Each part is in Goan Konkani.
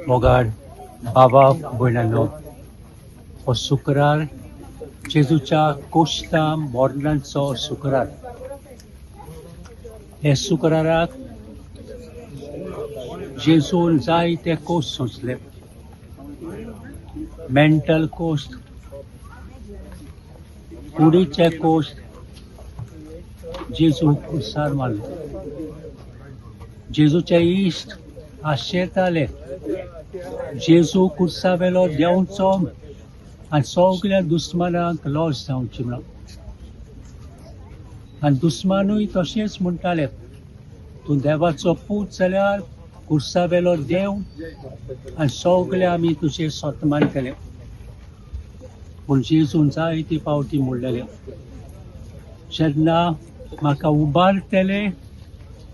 मोगाळ बाबा भयणांनो, हो शुक्रार जेजूच्या कोश्ता मरणाचो शुक्रार. हे शुक्राराक जेजून जायते कोश्ट सोंसले, मेंटल कोश्ट, कुडीचे कोश्ट. जेजू कुर्सार मारलो. जेजूचे इश्ट आशेताले जेजू कुर्सा वेलो देंवचो आनी सगल्या दुस्मानांक लॉस जावची म्हणून. आनी दुस्मानूय तशेंच म्हणटाले, तूं देवाचो पूत जाल्यार कुर्सा वेलो देव आनी सगळे आमी तुजें सत्मान केलें. पूण जेजून जायते फावटी म्हणलेलें, जेन्ना म्हाका उबारतले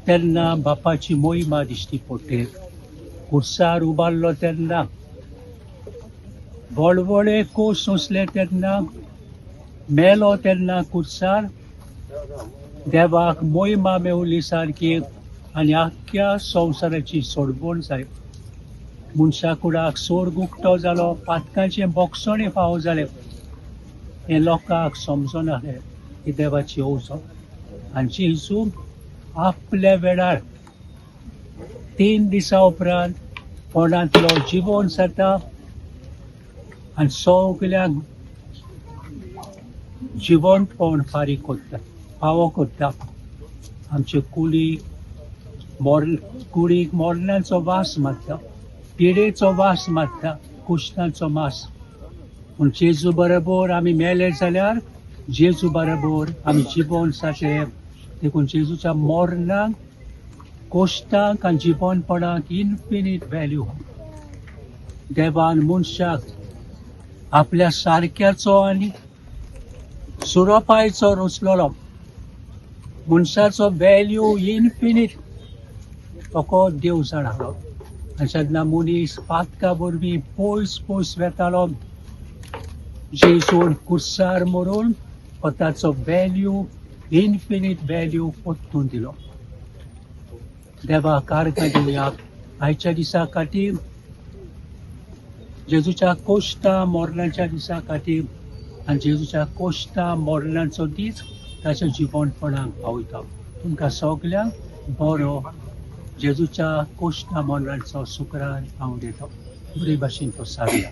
तेन्ना बापाची मोहिमा दिश्टी पडटली. कुर्सार उबारलो तेन्ना, वळवळे कोश सोंसले तेन्ना, मेलो तेन्ना कुर्सार देवाक मोहिमा मेवली सारकी आनी आख्ख्या संवसाराची सोडवण जाय. मनशा कुडाक सोर्ग उक्तो जालो, पातकांचें बोगसणें फावो जालें. हें लोकांक समजनासलें ही देवाची येवजण. आनी जेजू आपल्या वेळार 3 दिसां उपरांत फोंडांतलो जिवोन जाता आनी सगल्यांक जिवनपण फारीक करता, फावो करता. आमचे कुडीक कुडीक मरणाचो वास मारता, पिडेचो वास मारता, कुश्टांचो मास. पूण जेजू बरोबर आमी मेले जाल्यार जेजू बरोबर आमी जिवोन जातले. देखून जेजूच्या मरणाक, कोश्टांक आनी जिवनपणाक इन्फिनीट व्हॅल्यू. देवान मनशाक आपल्या सारक्याचो आनी सुरोपायचो रचलोलो. मनशाचो व्हॅल्यू इन्फिनीट, फकत देव जाणालो. आनी जेन्ना मनीस पातका वरवीं पयस पयस वेतालो, जेजून कुर्सार मरून ताचो व्हॅल्यू, इन्फिनीट व्हॅल्यू परतून दिलो. देवा कारकां दिवया आयच्या दिसा खातीर, जेजूच्या कोश्टा मरणाच्या दिसा खातीर. आनी जेजूच्या कोश्टा मरणाचो दीस ताच्या जिवनपणाक पावयता. तुमकां सगल्यांक बरो जेजूच्या कोश्टा मरणाचो शुक्रार हांव दिता. बरे भाशेन तो सारया.